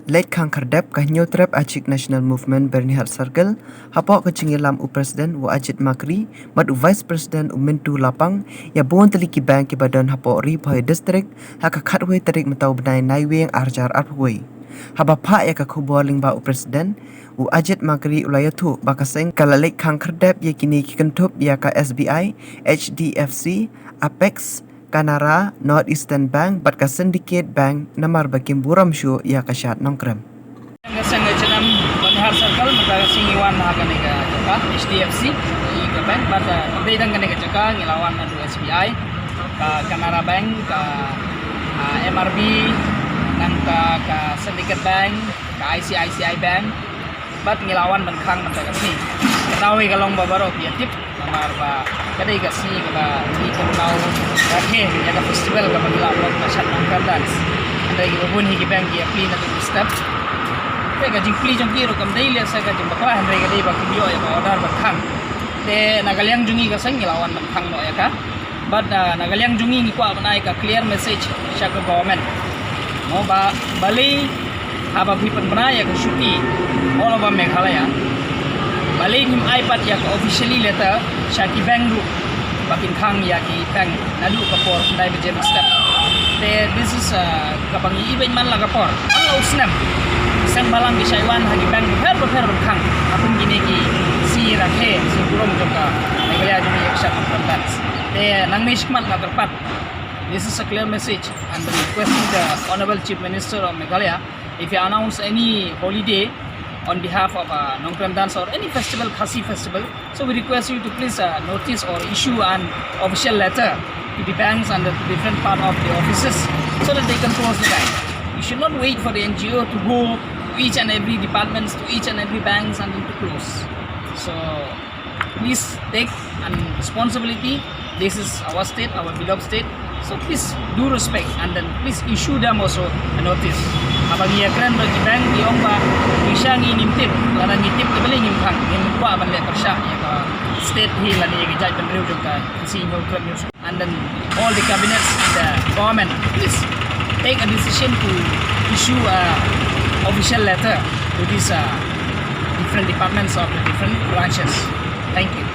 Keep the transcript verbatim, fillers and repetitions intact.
Leit khang khyrdep ka Hynñiewtrep Achik National Movement Byrnihat Circle, hapoh ka jingïalam u President u Ajit Makri bad u Vice President u Mintu Lapang, ïa bun tylli ki bank kiba don hapoh Ri Bhoi District, ha ka khatwei tarik mynta u bnai Naiwieng arhajar arphew. Haba phah ïa ka khubor lyngba u President, u Ajit Makri u la ïathuh ba ka seng ka la leit khang khyrdep ïa kine ki kynthup ïa ka S B I, H D F C, Apex, Canara, North Eastern Bank bad ka Syndicate Bank namar ba kim burom shuh ïa ka shad Nongkrem. Ka seng H and M Byrnihat Circle mynta ka sngi ngi wan ha kane ka jaka H D F C, ka bank, bad, uh, ka dei tang kane ka jaka ngi la wan naduh S B I, ka Canara Bank, ka, uh, M R B, nangta ka Syndicate Bank, ka I C I C I Bank, bad ngi la wan ban khang mynta ka sngi. Ka daw hi ka long ba baroh ki ïa tip, namar ba ka dei ka sngi kaba ngi kynmaw rakhe ïa ka festival kaba ngi lah ban buh, ka shad Nongkrem dance. Hynrei kiba bun hi ki bank ki ïa plie naduh mynstep. Te ka jingplie jong ki ruh kam dei lehse ka jingbakla, hynrei ka dei ba kim ïoh ïa ka order ban khang. Te na ka liang jong ngi ka seng ngi la wan ban khang noh ïa ka. Bad, uh, na ka liang jong ngi ngi kwah ban ai ka clear message sha ka government. Mo ba, balei haba phi pynbna ïa ka shuki all over Meghalaya, balei phim ai pat ïa ka officially letter sha ki bank ruh ba kin khang ïa ki bank naduh ka por khyndai baje mynstep. Te this is, uh, kaba ngi ibeiñ man la ka por, man la u snem. Seng bhalang ki shait wan ha ki bank bapher bapher ban khang ha kum kine ki sngi rakhe, sngi burom jong ka Meghalaya jong ngi ïa ka shad Nongkrem dance. Te nangne shakhmat nga kyrpad. This is a clear message and requesting the Honorable Chief Minister of Meghalaya, if you announce any holiday on behalf of, uh, Nongkrem dance or any festival, Khasi festival, so we request you to please, uh, notice or issue an official letter to the banks and the different part of the offices so that they can close the bank. You should not wait for the N G O to go to each and every departments, to each and every banks and then to close. So please take an responsibility. This is our state, our beloved state. So please do respect and then please issue them also a notice. Haba ngi ïakren bad ki bank, ngi ong ba ngi sha ngi ngim tip, lada ngi tip te balei ngim khang, ngim kwah ban leh pyrshah ïa ka state hi lane ïa ka jaitbynriew jong ka Khasi Hynñiewtrep Hynñiewsha. And then all the cabinets and the government, please take a decision to issue a official letter to these, uh, different departments of the different branches. Thank you.